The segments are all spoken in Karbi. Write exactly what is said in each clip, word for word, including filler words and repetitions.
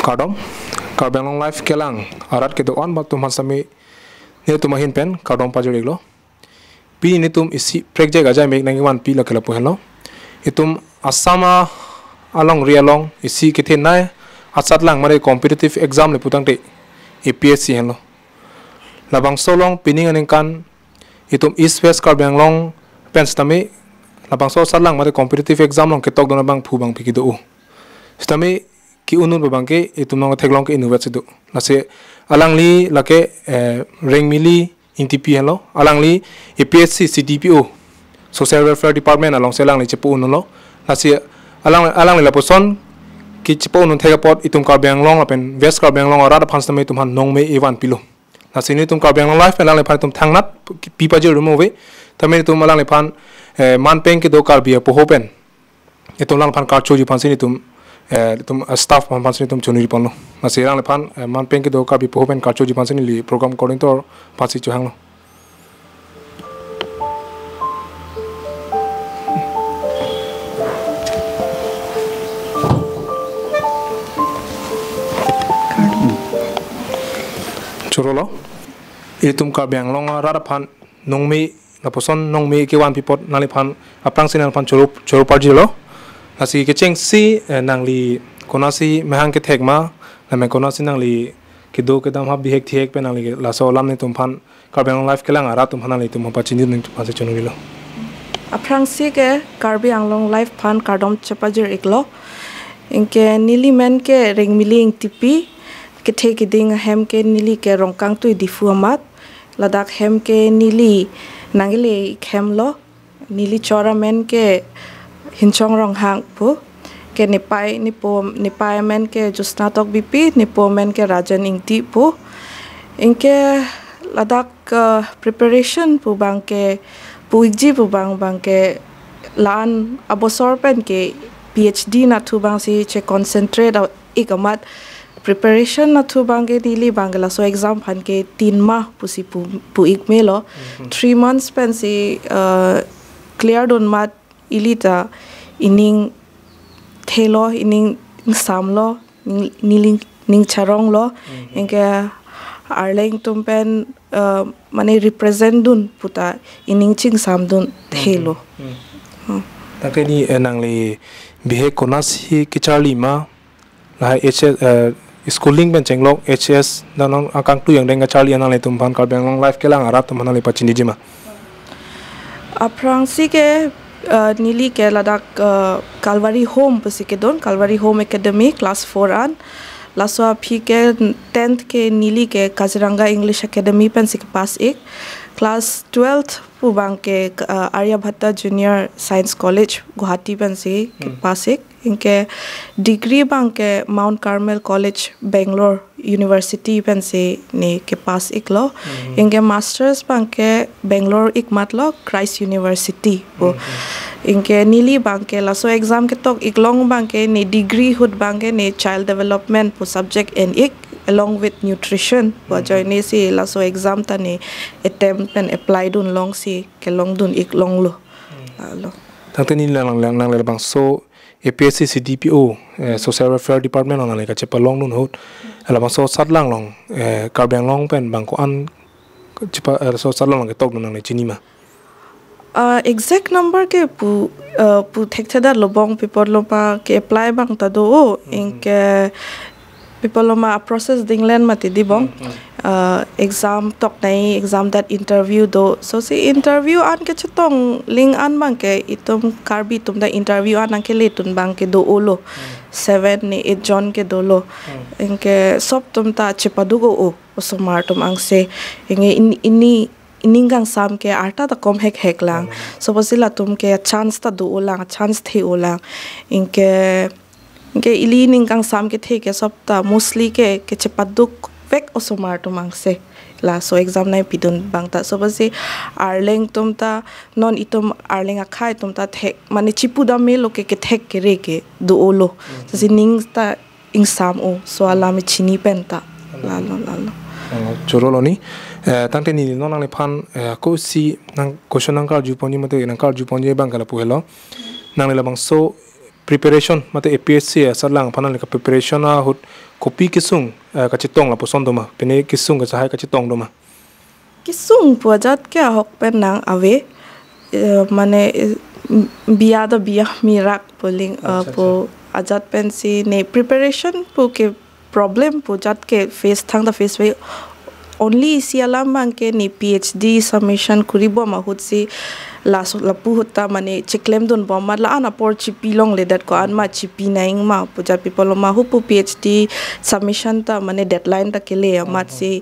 Kardom, Karbi Anglong Live kelang arat kedo-an atum aphan sitame nelitum ahin pen kardom pajir-iklo. Pini nelitum isi prekjak ajai mek nangkevanpi lake lapu henlo. Itum Assam a-, alongri along isi kethenei asatlang mare competitive exam le putangte A P S C henlo. Labangso along pining aningkan itum East West Karbi Anglong pen sitame labangso asatlang mare competitive exam along ketokdun abangphu bangphi kedo-o. Sitame ke-un-un abangke itum along theklong ke inutvet si do. Lasi alangli lake, eh, Rengmili Ingtipi henlo. Alangli A P S C C D P O, Social Welfare Department alongsi alangli chepa-un-unlo. Lasi alang, alangli lapuson ke chepa-un-un thek apot itum Karbi Anglong lapen West Karbi Anglong arat aphan sitame itum aphan nongme evanpilo. Lasi nelitum Karbi Anglong Live pen alangliphan itum thangnat pi pajir-iklo ave. Tame itum alangliphan, eh, manpeng kedo Karbi apoho pen itum alangliphan karchoji aphansi nelitum, eh, itum, eh, staff aphansi nelitum choningri ponlo. Lasi alangliphan, eh, manpeng kedo Karbi apoho pen karchoji aphansi neli program coordinator aphansi chohanglo. Chorolo. Itum Karbi Anglong arat aphan nongme, lapuson nongme kevanpi apot nangliphan aphrangsi nangliphan choro, choro parjilo. Lasi kechengsi, eh, nangli konasi mehang kethek ma, lapen konasi nangli kedo kedam ha bihek thihek pen nangli laso alam nelitum aphan Karbi Anglong Live kelang arat atum aphan nanglitum aphan pachinidun atum aphansi choningri-iklo. Aphrangsi ke Karbi Anglong Live aphan kardom chepajir-iklo. Anke neli men ke Rengmili Ingtipi, kethe keding ahem ke neli ke Rongkangtui Diphu amat, ladak hem ke neli nangkele-ik hemlo. Neli chor amen ke Hinchong Ronghang pu. Ke nepei, nepo, nepei amen ke Jyotsna Tokbipi, nepo amen ke Rajan Ingti pu. Anke ladak, eh, preparation pu abangke, pu-ikji pu abang, abangke la-an abosor pen ke P H D nathu abangsi che-concentrate a-, ik amat. Preparation nathu abangke neli abangke laso exam aphan ke tin mah pusi pu, pu-ik melo. Mhm. Three months pensi, eh, clear dun amat ili ta ining thelo, ining ingsamlo, ning, niling, ning charonglo. Mhm. Anke arleng atum pen, eh, mane represent dun puta ining chingsamdun thelo. Mhm. Hmm. Tangte neli, eh, nangli bihek konasi kecharli ma, lahai H S, eh, schooling pen chenglok H S dan non akangtui angdeng kacharli nanglitum aphan Karbi Anglong Live kelang arat atum aphan nangli pachiniji ma? Aphrangsi ke, eh, neli ke ladak, eh, Calvary Home pusi kedun, Calvary Home Academy class four an. Laso aphi ke tenth ke neli ke Kaziranga English Academy pensi kepass-ik. Class twelfth pu abangke, eh, Aryabhatta Junior Science College, Guwahati pensi Hmm. kepass-ik. Anke degree abangke Mount Carmel College, Bangalore University pensi ne kepass-iklo. Mhm. Anke masters abangke Bangalore-ik matlo, Christ University pu. Mhm. Anke neli abangke laso exam ketok-ik along abangke ne degree ahut abangke ne child development pu subject en-ik along with nutrition pu Mhm. ajoine si laso exam ta ne attempt pen apply dun longsi kelong dun-ik longlo. Mhm. Lalo. Tangte neli lang, lang, lang, lang labangso A P S C C D P O, eh, Social Welfare Department along nangli kachepalongdun ahut, eh, labangso asatlang along, eh, Karbi Anglong pen bang ko-an chepa, eh, so asatlang along ketokdun nangli chini ma? Ah, exact number ke pu, eh, pu thekthedetlo, bong pi apotlo ma ke-apply abang ta do-o, Mhm. anke pi apotlo ma a-process dinglen mati di bong. Hmm, hmm. Uh, exam toknei, exam det interview do. So si interview an kechetong ling an abangke itum Karbi atum ta interview an nangkeledun abangke do-olo. Hmm. Seven ne eight jon ke dolo. Hmm. Anke sop atum ta chepaduk-o, osomar atum angse. Anke in, ini, ining kangsam ke arta ta kom hekhek lang. Hmm. So pusi latum ke chance ta do-o lang, chance the-o lang. Anke Anke ili ining kangsam kethe ke sop ta mostly ke, kechepaduk vek osomar atum angse. Laso exam nangpidun abang ta. So pusi arleng atum ta, non itum arleng akhei atum ta thek, mane chipudam melo ke kethek kere ke do-olo. Mhm. So si ning ta ingsam-o, so alam chini pen ta. Lalo, lalo. Oh, chorolo ni. Eh, tangte neli non nangliphan, eh, ako isi nang question nangkarju ponji mate nangkarju ponji abang ke lapu helo. Nangli labangso preparation mate A P S C asatlang aphan nangli ka preparation ahut kopi kesung, eh, kachetong lapuson doma, pine kesung kachehai kachetong doma? Kesung pu ajat ke ahok pen nang ave, eh, mane, eh, biya do biya mirak pu aling, eh, Acha, pu acha. Ajat pensi ne preparation pu ke problem pu ajat ke face thangta face ave. Only isi alam abang ke ne P H D submission kuri bom ahutsi laso lapu ahut ta mane cheklemdun bom amat la-an apor chipi longledet ko-an ma chipi nangji ma pu ajat pi pulo ma hupu P H D submission ta mane deadline ta kele amatsi,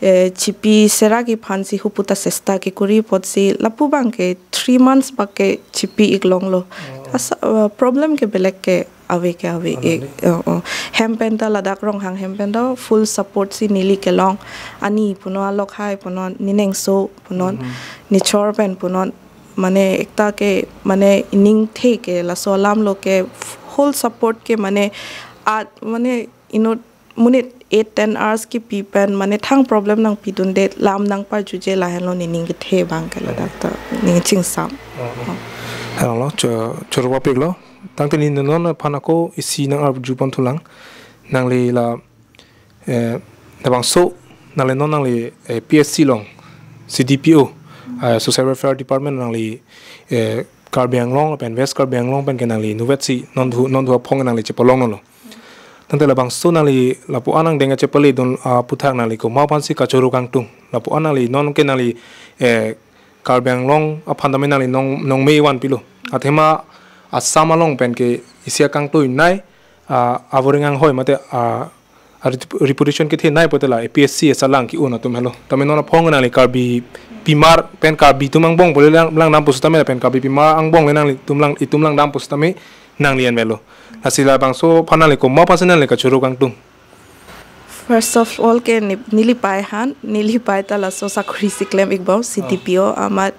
eh, chipi sera kephansi hupu ta sesta kekuri apotsi lapu abang ke three months bak ke chipi ik longlo. Oh. Asa, eh, problem ke belek ke ave ke ave. Ave ik. Ave. Oh, oh. Hem pen ta ladak Ronghang hem pen ta full support si neli kelong. Ani punon, alokhai punon, ne nengso punon, Mhm. ne chor pen punon. Mane ekta ke mane ningthe ke laso alam lo ke whole support ke mane at mane inut monit eight ten hours kepi pen mane thang problem nangpidunde, lam nangparjuje lahenlo nening kethe abang ke ladak ta ning chingsam. Oh, oh. Helo, cho-, choro wapik lo. Tangte neli non aphan ako isi nang-arju pon thulang. Nangli la, eh, labangso nangli non nangli, eh, P S C along, C D P O, eh, Social Welfare Department nangli, eh, Karbi Anglong pen West Karbi Anglong pen ke nangli inutvet si non thu, non thu aphong nangli chepalonglo. Tangte labangso nangli lapu-an angdeng chepaledun, ah, aphuthak nangli komat aphansi kachoro kangtung? Lapu-an nangli non ke nangli, eh, Karbi Anglong aphan tame nangli nong, nongme vanpilo. Athema Assam along pen ke isi akangtui nei, ah, avoreng anghoi mate, ah, a rep-, reputation kethe nei pote la A P S C asatlang ke-un atum helo. Tame non aphong nangli Karbi pimar pen Karbi atum angbong pule lang, langdam pusitame pen Karbi pimar angbong le nanglitum lang, itum langdam pusitame nangli envelo. Lasi labangso aphan nangli komat aphansi nangli kachoro kangtung? First of all ke ne-, neli pei aphan, neli pei ta laso sakori si klem ik bom, C D P O amat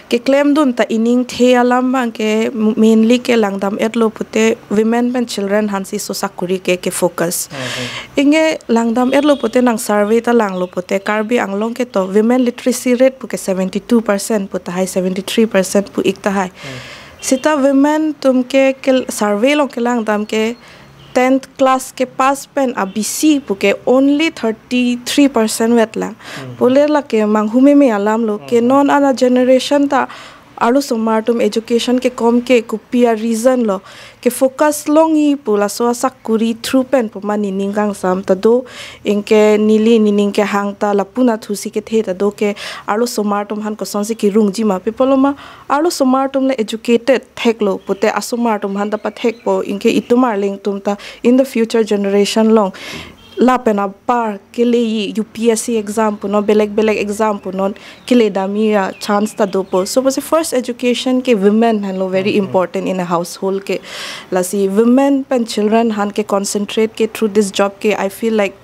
keklemdun ta iningthe alam abang ke mainly ke langdam-etlo pote women pen children aphansi laso sakori ke, ke focus. Okay. Anke langdam-etlo pote nang survey ta langlo pote Karbi Anglong ke to women literacy rate pu ke seventy two percent pu tahai, seventy three percent pu ik tahai. Hmm. Seta women atum ke, ke survey along kelangdam ke tenth class kepass pen abisi pu ke only thirty three percent vet lang. Hmm. Pule lake manghumeme alam lo ke. Hmm. Non ana generation ta arlosomar atum education kekom ke kopi a reason lo ke focus longji pu laso asakori through pen pu mane nening kangsam ta do, anke neli nening kehang ta lapu-an athusi kethe ta do ke arlosomar atum aphan kosonsi kerungji ma pi pulo ma arlosomar atum le educated theklo pote asomar atum aphan ta pathekpo, anke itum arleng atum ta in the future generation along lapen apar keleji U P S C exam punon, belek belek exam punon keledamji a-chance ta dopo. So, pusi first education ke women aphanlo very, mhm, important in a household ke. Lasi women pen children aphan ke concentrate ke through this job ke, I feel like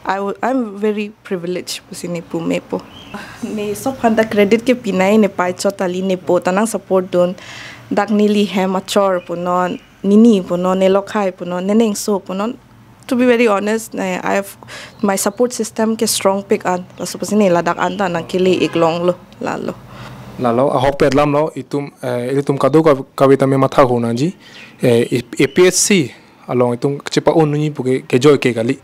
I w-, I'm very privileged pusi ne pumepo. Ne sob aphan ta credit ke pinei, ne pei chot kali, ne po ta nang support dun. Dak neli hem achor punon, nini punon, ne lokhai punon, ne nengso punon. To be very honest, eh, I have my support system ke strong pik an. Laso pusi ne ladak an ta nang kele ik longlo, lalo. Lalo, ahokpet alam lo, itum, eh, ilitum kadokave ta me matha ho nangji. Eh, A P S C along itum chepa-un nangji pu ke, kejoi ke kali.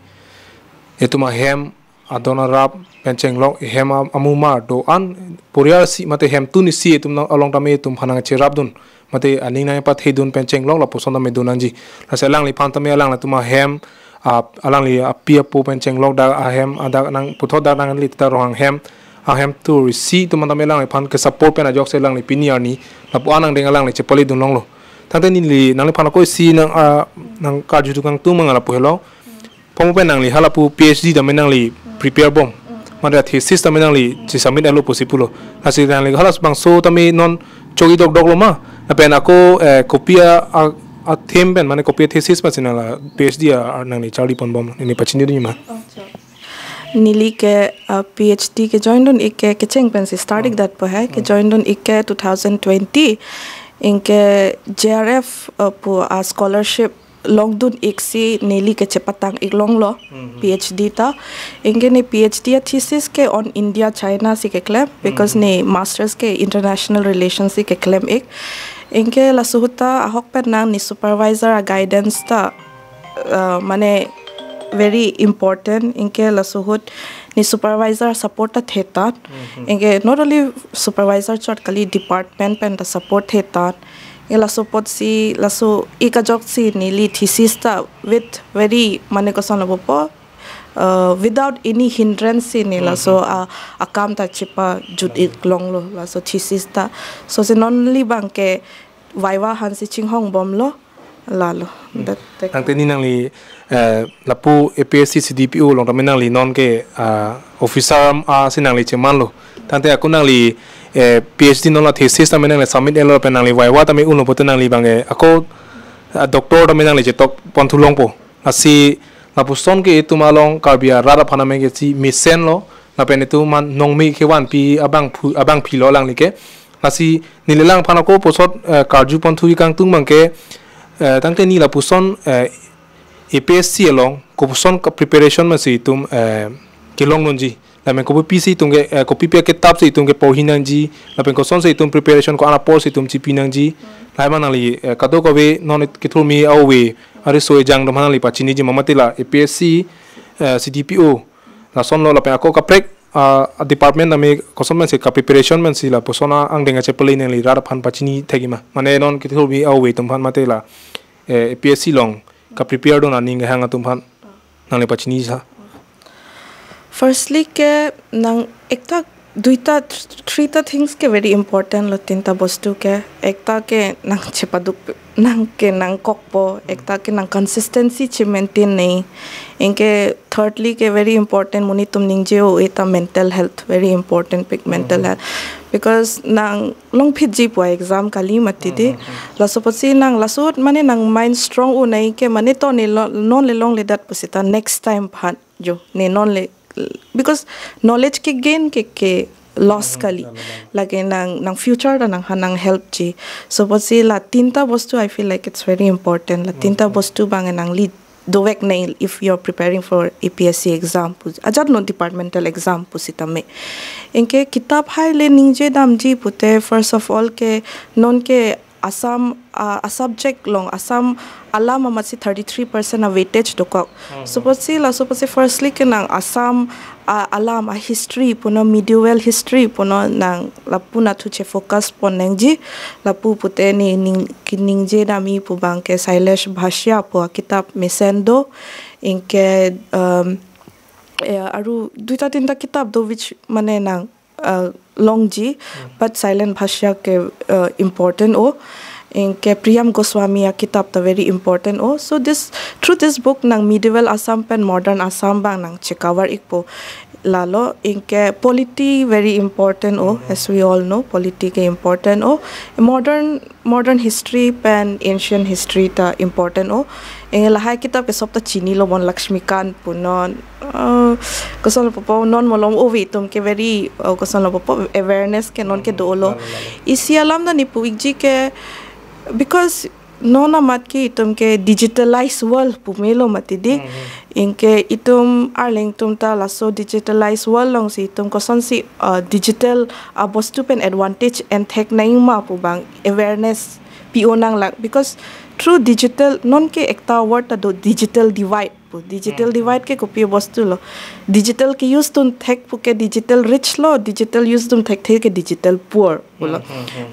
Itum ahem adon arap pen chenglok, hem a-, amumar do-an poriar isi mate hemtun isi itum nang along tame itum aphan nangcherapdun mate aning nangpathedun pen chenglok lapuson tame do nangji. Lasi alangliphan tame alanglitum ahem, a-, alangli api apo pen chenglok dak ahem, adak nangputhot dak nangli ta Ronghang hem, ahem tur isi atum tame alangliphan ke support pen ajoksi alangli pini arni lapu-an angdeng alangli chepaledun longlo. Tangte neli nangliphan ako isi nang, ah, nangkarju kangtung ma lapu helo. Pamo pen nangli halapu P H D tame nangli prepare bom. Mate thesis tame nangli che-submit-etlo pusi pulo. Lasi nangli halabangso tame non chogi dokdok lo ma? Lapen ako, eh, kopi a, a, a-theme pen, mane kopi a-thesis pensi nangli P H D a, a nangli charli pon bom, neli pachini dun ma? Neli ke, uh, P H D ke join dun ik ke, kecheng pensi start ik datpo hai, ke join dun ik ke two thousand twenty. Anke J R F, uh, pu a-scholarship longdun ik si neli ke chepatang ik longlo, P H D ta. Anke ne P H D a-thesis ke on India China si keklem, because ne masters ke international relations si keklem ik. Anke laso ahut ta ahok pen nang ne supervisor a guidance ta, uh, mane very important. Anke laso ahut ne supervisor support ta thetan. Anke not only supervisor chot kali, department pen ta support thetan. Anke laso apotsi, laso ik ajoksi neli thesis ta with very, mane koson lapu po, uh, without any hindrance si ne laso a, akam ta chepajut iklonglo, laso thesis ta. So si non kali abang ke viva aphan si chinghongbomlo, lalo. That, that Tangte ne nangli, eh, lapu A P S C C D P O along tame nangli non ke, ah, officer, ah, si nangli chemanlo. Tangte ako nangli, eh, P H D non la thesis tame nangli submit-etlo pen nangli viva tame unlo pote nangli abang ke ako, ah, doctor tame nangli chetok ponthu longpo. Lasi lapuson ke itum along Karbi arat aphan tame ke si mesenlo, lapen itum aphan nongme kevanpi abangphu, abangphilo alangli ke. Lasi neli alang aphan ako pusot, eh, karju ponthu ikangtung abang ke, eh, tangte ne lapuson, eh, A P S C along kopuson ka preparation pensi itum, eh, kelongdunji. Lapen kopipisi itum ke, eh, kopipi akitap si itum keporhi nangji, lapen kosonsi itum preparation ko-an apor si itum chipi nangji. Lahai abang nangli, eh, kadokave non kethurmi ave, ari so ejang atum aphan nangli pachiniji ma mate la A P S C, eh, C D P O, lasonlo lapen ako kaprek, ah, department tame koson pensi ka preparation pensi lapuson angdeng achepale nangli rat aphan pachini thekji ma. Mane non kethurmi ave atum aphan mate la, eh, A P S C along ka prepare dun aning kehang atum aphan nangli pachini sa. Firstly ke nang ekta, duita, th-, three ta things ke very important lo, tinta bostu ke. Ekta ke nang chepaduk, nang ke nangkokpo, ekta ke nang consistency che-maintain nangji. Anke thirdly ke very important, monit atum ningje-o eta mental health, very important pik mental health. Because nang longphitji pu exam kali mati di. Laso apotsi nang laso ahut mane nang mind strong-o nangji ke mane to ne lo-, non le longledet pusita next time aphan jo ne non le, because knowledge ke gain ke, ke loss kali. Lake nang, nang future ta nangphan nang helpji. So apotsi la tinta bostu I feel like it's very important. La tinta bostu abang nangli dovek nangji if you're preparing for A P S C exam pu, ajat non departmental exam pusitame. Anke kitap hai le ningje damji pute, first of all ke non ke Assam, ah, a subject along Assam alam amatsi thirty-three percent a weightage dokok. So apotsi, laso apotsi firstly ke nang Assam, ah, alam a history punon, medieval history punon, nang lapu nathu che-focus pon nangji. Lapu pute ne ning, keningje damji pu abang ke Sailesh Bhatia pu akitap mesen do. Anke, um, eh, aru duita tinta kitap do which mane nang, uh, longji, but Sailesh Bhatia ke, uh, important-o. Anke Priyam Goswami akitap ta very important-o. So this, through this book nang medieval Assam pen modern Assam abang nang che-cover ikpo. Lalo, anke polity very important-o, as we all know, polity ke important-o. Modern, modern history pen ancient history ta important-o. Anke lahai kitap ke sob ta chinilo, Mon Laxmikant punon, uh, koson lapu po, non malom ave atum ke very, uh, koson lapu po, awareness ke non ke dolo. Isi alam ta ne pu ikji ke, because non amat ke itum ke digitalized world pu melo mati di. Anke itum arleng atum ta laso digitalized world alongsi itum kosonsi, uh, digital abostu pen advantage en thek nangji ma pu abang awareness pi-o nanglang, because through digital, non ke ekta word ta do, digital divide pu. Digital divide ke kopi bostu lo? Digital ke use dun thek pu ke digital rich lo, digital use dun thekthe ke digital poor pulo.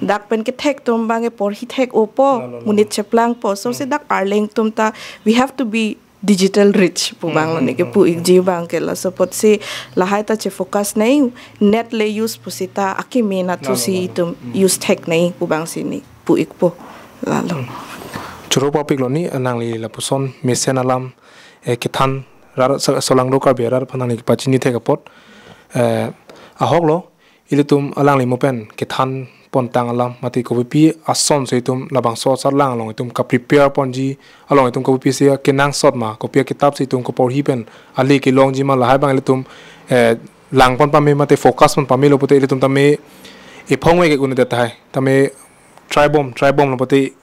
Dak pen kethek atum abang ke porhi thek-o po, monit cheplangpo. So si dak arleng atum ta, we have to be digital rich pu abang lo ne ke pu ikji abang ke. Laso apotsi lahai ta che-focus nangji, net le use pusita akimi nathu si itum use thek nangji pu abang si ne pu ikpo. Lalo. Choro papiklo ne, nangli lapuson mesen alam, eh, kethan rat, so-, solangdo Karbi arat aphan nangli pachini thek apot, eh, ahok lo, ilitum alangli mo pen kethan pontang alam mate kopipi asonsi itum labangso asatlang along itum ka-prepare ponji, along itum kopipisi kenangsot ma, kopi akitap si itum kaporhi pen ale kelongji ma, lahai abang ilitum, eh, lang pon pame mate focus pon pamelo pute ilitum tame ephong we ke un-edet tahai, tame try bom, try bomlo pute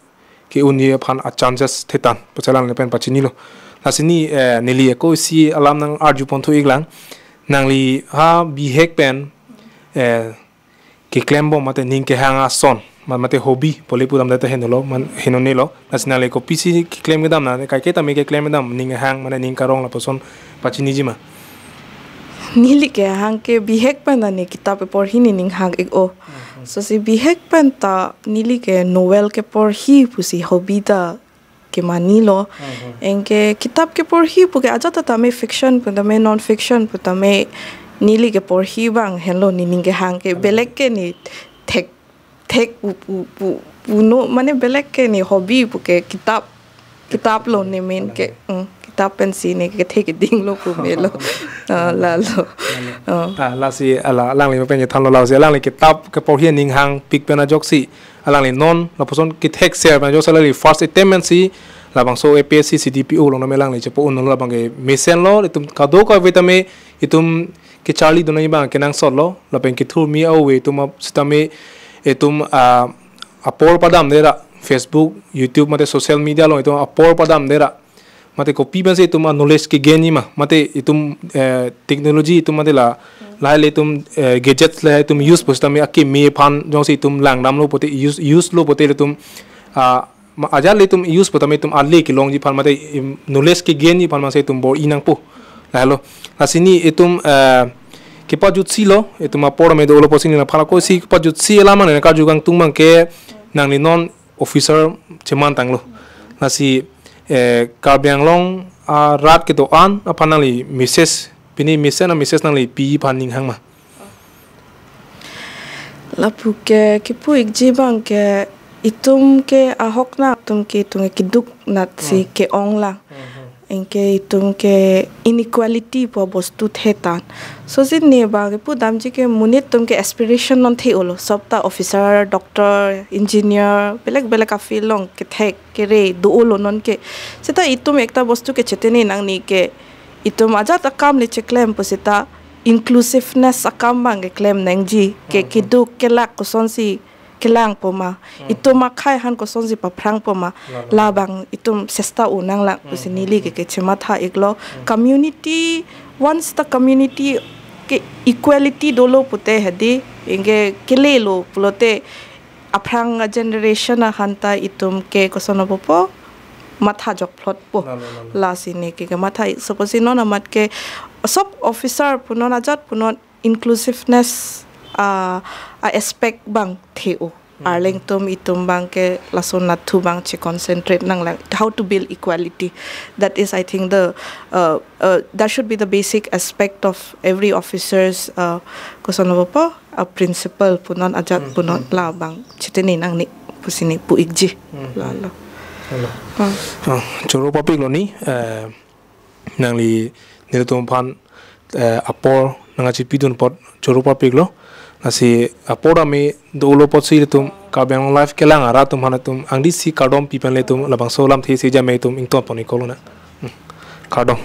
ke-unji aphan a chances thetan pu si alangli pen pachinilo. Lasi ne, eh, neli ako isi alam nang-arju ponthu iklang. Nangli ha bihek pen, eh, keklem bom mate ning kehang ason ma-, mate hobby pule pudam data henolo, man henonelo. Lasi nangli kopisi keklem kedam na, kaike tame keklem kedam, ning hang, mane ning karong lapuson pachiniji ma? Neli ke hang ke bihek pen ta ne kitap keporhi ne ning hang ik-o. Mhm. Lasi bihek pen ta neli ke novel keporhi pusi hobby ta kemanilo. Mhm. Anke kitap keporhi pu ke ajat ta tame fiction pu tame non fiction pu tame neli keporhi abang henlo ne ning kehang ke. Mhm. Belek ke ne thek thek pu pu pu puno mane belek ke ne hobby pu ke kitap kitap lo ne main ke. Hmm, kitap pensi ne kethe keding lo pu melo. Ah, lalo. Ah. Ah, lasi ala alangli pen thanlo, lasi alangli kitap keporhi ning hang pik pen ajoksi alangli non lapuson kethek ser pen ajoksi alangli first attempt pensi labangso A P S C C D P O along tame alangli chepo unlo, labang ke mesenlo, itum kadokave tame itum kecharli dun abang kenangsotlo, lapen kethurmi ave itum ap-, sitame itum, ah, apor padamde ra, Facebook, YouTube mate social media along itum apor padamde ra, mate kopi pensi itum a-knowledge kegain-ji ma, mate itum, eh, technology itum mate la, lahai le itum, eh, gadgets le itum use pu sitame akeme aphan jongsi itum langdamlo pote use, use lo pote le itum, ah, ma-, ajat le itum use pu tame itum ale kelongji aphan mate im-, knowledge kegain-ji aphan mase itum bor-i nangpo. Lahelo. Lasi ne itum, eh, kepajutsi lo, itum apor tame dolo pusi ne na phala kosi kepajutsi alam mane karju kangtung abang ke nangli non officer cheman tanglo. Lasi, eh, Karbi Anglong arat kedo-an aphan nangli message, pini message na message nangli pi aphan ning hang ma? Lapu ke kipu ikji abang ke itum ke ahok na itum ke itum ke keduk natsi Hmm. ke-ong lang. Hmm. Anke itum ke inequality pu bostu thetan. Lasi ne abang kipu damji ke monit atum ke aspiration non the-olo. Sob ta officer, doctor, engineer, belek belek a-field along kethek kere do-olo non ke. Seta itum ekta bostu ke chetene nangne ke itum ajat akam le cheklem pu seta inclusiveness akam abang keklem nangji ke Hmm. keduk kelak kosonsi kelangpo ma. Hmm. Itum akhei aphan kosonsi paphrangpo ma. La, la. Labang itum sesta un nang lang pusi Hmm, neli hmm, ke hmm. kechematha iklo. Hmm. Community, once the community ke equality dolo pute hedi, anke kelelo pulote aphrang a-generation aphan ta itum ke koson apopo matha jokphlotpo. La, la, la, la. Lasi ne ke kematha ik, suppose non amat ke sob officer punon ajat punon inclusiveness, ah, a-aspect abang the-o. Hmm. Arleng atum itum abang ke lason nathu abang che-concentrate nang lang. How to build equality. That is, I think, the, uh, uh, that should be the basic aspect of every officer's, uh, koson apopo, a-principle punon ajat Hmm, punon hmm. labang chetene nangne pusi ne pu ikji. Hmm, hmm. Lalo. Lalo. Hmm. Ah, choro papiklo ne, eh, nangli nelitum aphan, eh, apor nangkachipidun apot choro papiklo. Lasi apor tame dolo apotsi ilitum Karbi Anglong Live kelang arat atum aphan itum angdisi kardom pi pen ilitum labangso alamthe isi jame itum ingtonpon ikolona. Hmm. Kardom.